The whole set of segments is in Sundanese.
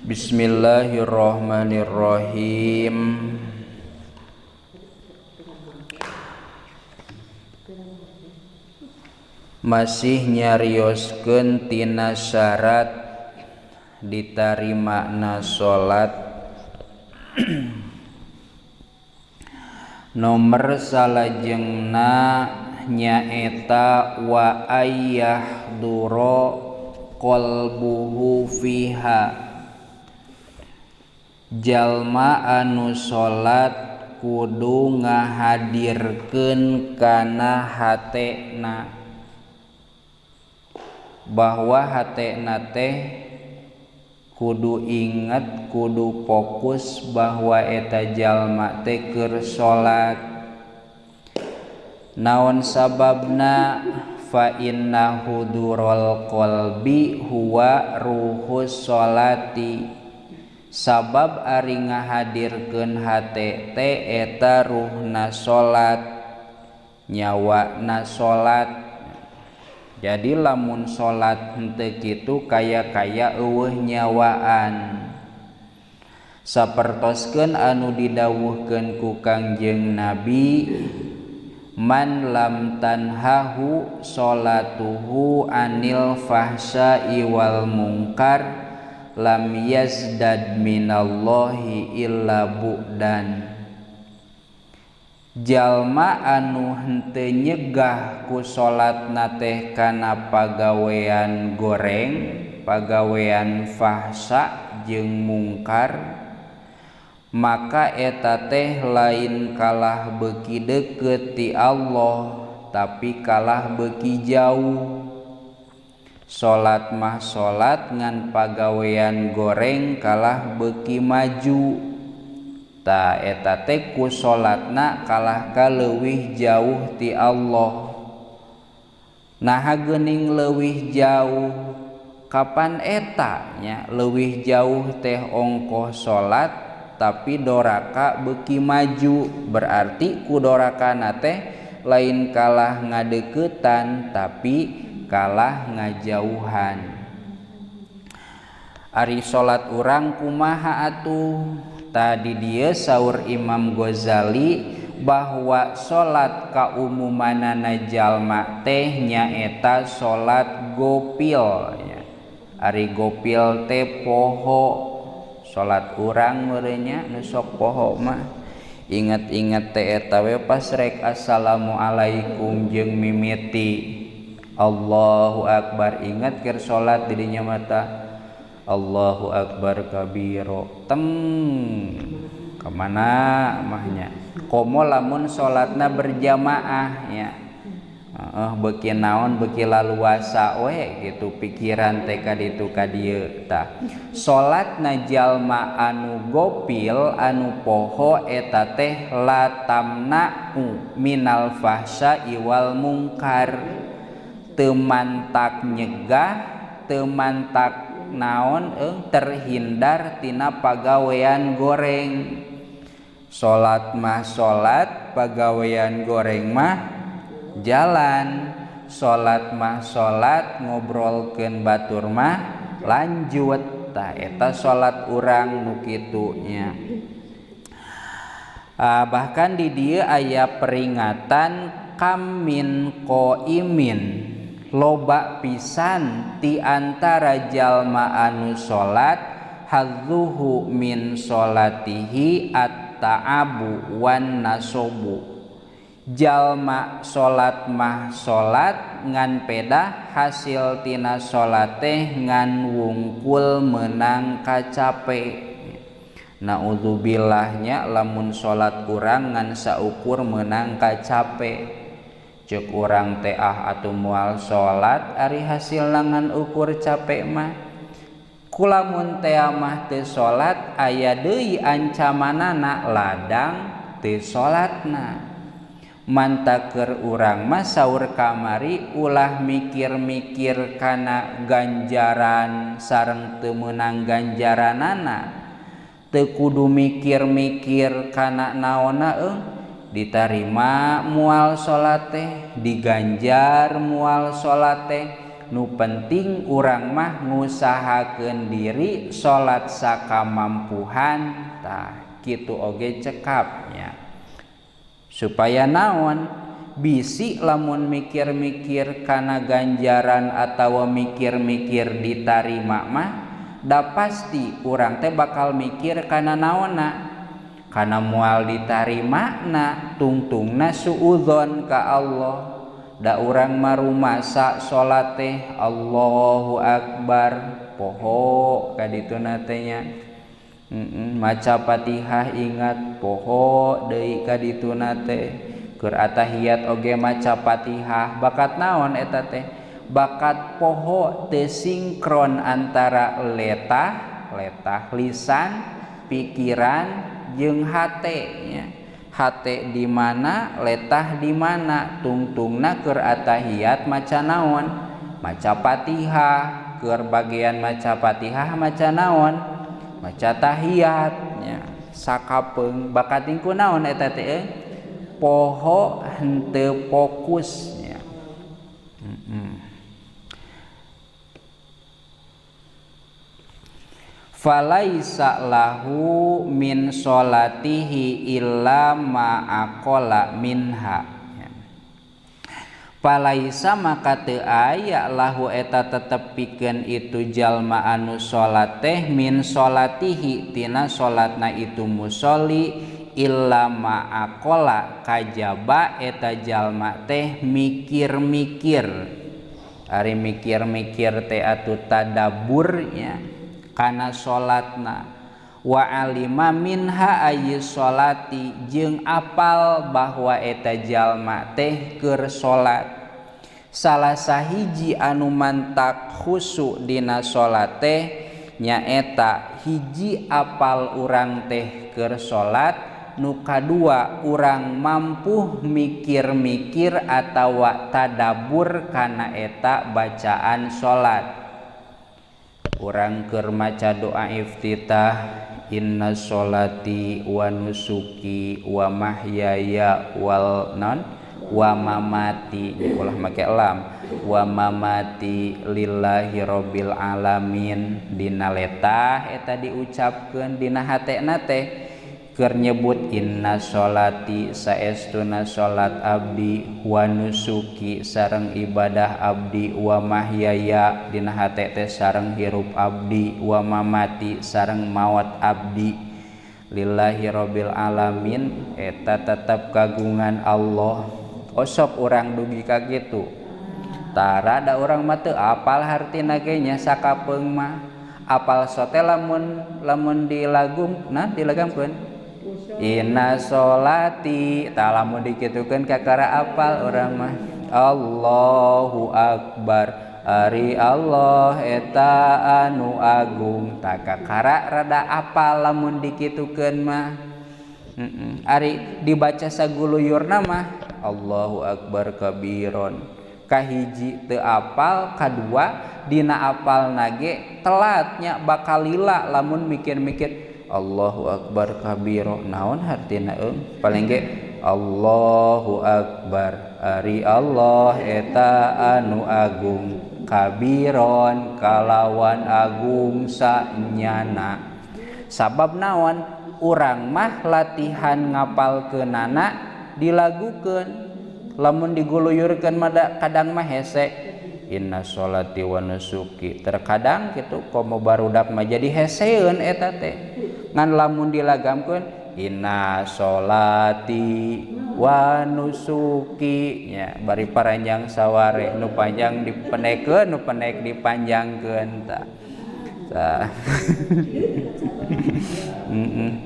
Bismillahirrahmanirrahim. Masih nyarioskeun tina syarat ditarimana salat nomor salajengna nyaeta wa ayyahdura qalbuhu fiha. Jalma anu salat kudu ngahadirkeun kana hatena, bahwa hatena teh kudu inget, kudu fokus bahwa eta jalma teh keur salat. Naon sababna? Fa inna hudurul qalbi huwa ruhus sholati. Sabab ari ngahadirkeun hate teh eta ruhna salat, nyawana salat. Jadi lamun salat henteu kitu kaya-kaya eueuh nyawaan. Sapertoskeun anu didawuhkeun ku Kangjeng Nabi, man lam tanhahu sholatuhu anil fahsya'i wal mungkar lam yazdad minallahi illa bu'dan. Jalma anu henteu nyegah ku salatna teh kana pagawean goreng, pagawean fahsya jeung mungkar, maka eta teh lain kalah beuki deukeut ti Allah, tapi kalah beuki jauh. Salat mah salat ngan pagawean goreng kalah beuki maju. Ta eta teh ku salatna kalah ka leuwih jauh ti Allah. Naha geuning leuwih jauh kapan eta nya? Leuwih jauh teh ongkoh salat tapi doraka beuki maju, berarti ku dorakana teh lain kalah ngadeuketan tapi kalah ngajauhan. Ari salat urang kumaha atuh? Tadi dia saur Imam Ghazali bahwa salat kaumumanana jalma teh nyaeta salat gopil. Ari gopil teh poho. Salat urang meureunnya nu sok poho mah. Inget-inget teh eta we pas rek assalamualaikum jeung mimiti Allahu akbar, inget keur salat di dinya mata Allahu akbar kabiro teng kemana mahnya. Komo lamun salatna berjamaah ya, beuki naon beuki laluasa we gitu pikiran teh ka ditu ka dieu. Tah salatna jalma anu gopil anu poho eta teh la tamna'u minal fahsya'i wal mungkar, teu mantak nyegah, teu mantak naon terhindar tina pagawean goreng. Salat mah salat, pagawean goreng mah jalan. Salat mah salat, ngobrolkeun batur mah lanjut. Tah eta salat urang nu kitu nya. Bahkan di dieu aya peringatan kamin qaimin, loba pisan ti antara jalma anu salat hadzuhu min salatihi at-ta'abu wan nasobu. Jalma salat mah salat ngan pedah hasil tina salat teh ngan wungkul menang kacape. Naudzubillahnya lamun salat urang ngan saukur menang kacape. Cek urang teh ah atuh moal salat ari hasilna ngan ukur capek mah. Kulamun teh mah teu salat aya deui ancamanana ladang teu salatna. Mantaker urang mah saur kamari ulah mikir-mikir kana ganjaran sareng teu meunang ganjaranana. Teu kudu mikir-mikir kana naonna euy, ditarima mual salat teh, diganjar mual salat teh, Nu penting urang mah ngusahakeun diri salat sakamampuhan tah kitu oge cekapnya supaya naon bisi lamun mikir-mikir kana ganjaran atawa mikir-mikir ditarima mah da pasti urang teh bakal mikir kana naonna kana moal ditarimana tungtungna suudzon ka Allah. Da urang marumasa salat teh Allahu akbar poho ka dituna teh nya maca Fatihah ingat poho deui ka dituna teh keur atahiyat oge maca Fatihah bakat naon eta teh bakat poho teu sinkron antara letah lisan pikiran jeung hate nya. Hate di mana letah di mana tungtungna keur atahiyat maca naon maca Fatihah keur bagian maca Fatihah maca naon maca tahiyat nya sakapeung bakat ku naon eta teh poho henteu fokus nya. Falaisa lahu min sholatihi illa ma aqala minha. Falaisa maka teu aya lahu eta tetep pikeun itu jalma anu salat teh min sholatihi tina salatna itu musolli illa ma aqala kajaba eta jalma teh mikir-mikir. Ari mikir-mikir teh atuh tadabbur nya kana salatna wa alima minha ayy sholati jeung apal bahwa eta jalma teh keur salat. Salah sahiji anu mantak khusyuk dina salat teh nyaeta hiji apal urang teh keur salat, nu kadua urang mampu mikir-mikir atawa tadabbur kana eta bacaan salat. Urang keur maca doa iftitah inna sholati wa nusuki wa mahyaya wal non wa mamati ulah make lam wa mamati lillahi rabbil alamin dina letah eta diucapkeun dina hatena teh keur nyebut inna sholati saestuna salat abdi wa nusuki sareng ibadah abdi wa mahyaya dina hate teh sareng hirup abdi wa mamati sareng maot abdi lillahi rabbil alamin eta tetep kagungan Allah. Osok urang dugi ka kitu tara da urang mah teu apal hartina ge nya sakapeung mah apal sote lamun dilagum nah dilagamkeun inna sholati ta lamun dikitukeun kakara apal urang mah Allahu akbar ari Allah eta anu agung ta kakara rada apal lamun dikitukeun mah. Ari dibaca saguluyurna mah Allahu akbar kabiron kahiji teu apal kadua dina apal nage telatnya bakal lila lamun mikir-mikir Allahu akbar kabiro naon hartina eung paling ge Allahu akbar ari Allah eta anu agung kabiron kalawan agung sanyana. Sabab naon urang mah latihan ngapalkeunana dilagukeun lamun diguluyurkeun mah kadang mah hese inna sholati wa nusuki terkadang kitu komo barudak mah jadi heseun eta teh ngan lamun dilagamkeun inna sholati wa nusuki nya bari paranjang saware nu panjang dipendekeun nu pendek dipanjangkeun tah.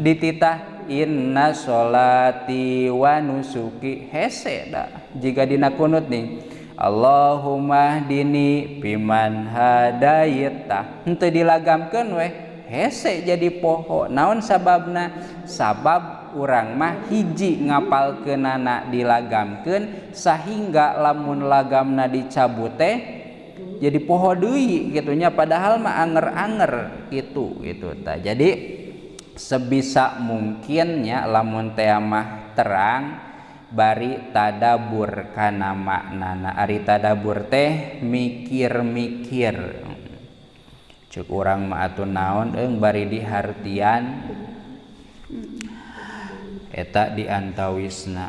Dititah inna sholati wa nusuki hese da jika dina kunut nih Allahumma dini piman hadaita henteu dilagamkeun weh hese jadi poho. Naon sababna? Sabab urang mah hiji ngapalkeunana dilagamkeun sahingga lamun lagamna dicabut teh jadi poho deui kitu nya padahal mah anger-anger kitu gitu tah. Jadi sebisa mungkin nya lamun teh mah terang bari tadabur kana maknana. Ari tadabur teh mikir-mikir. Cek urang mah atuh naon eung bari dihartian eta diantawisna.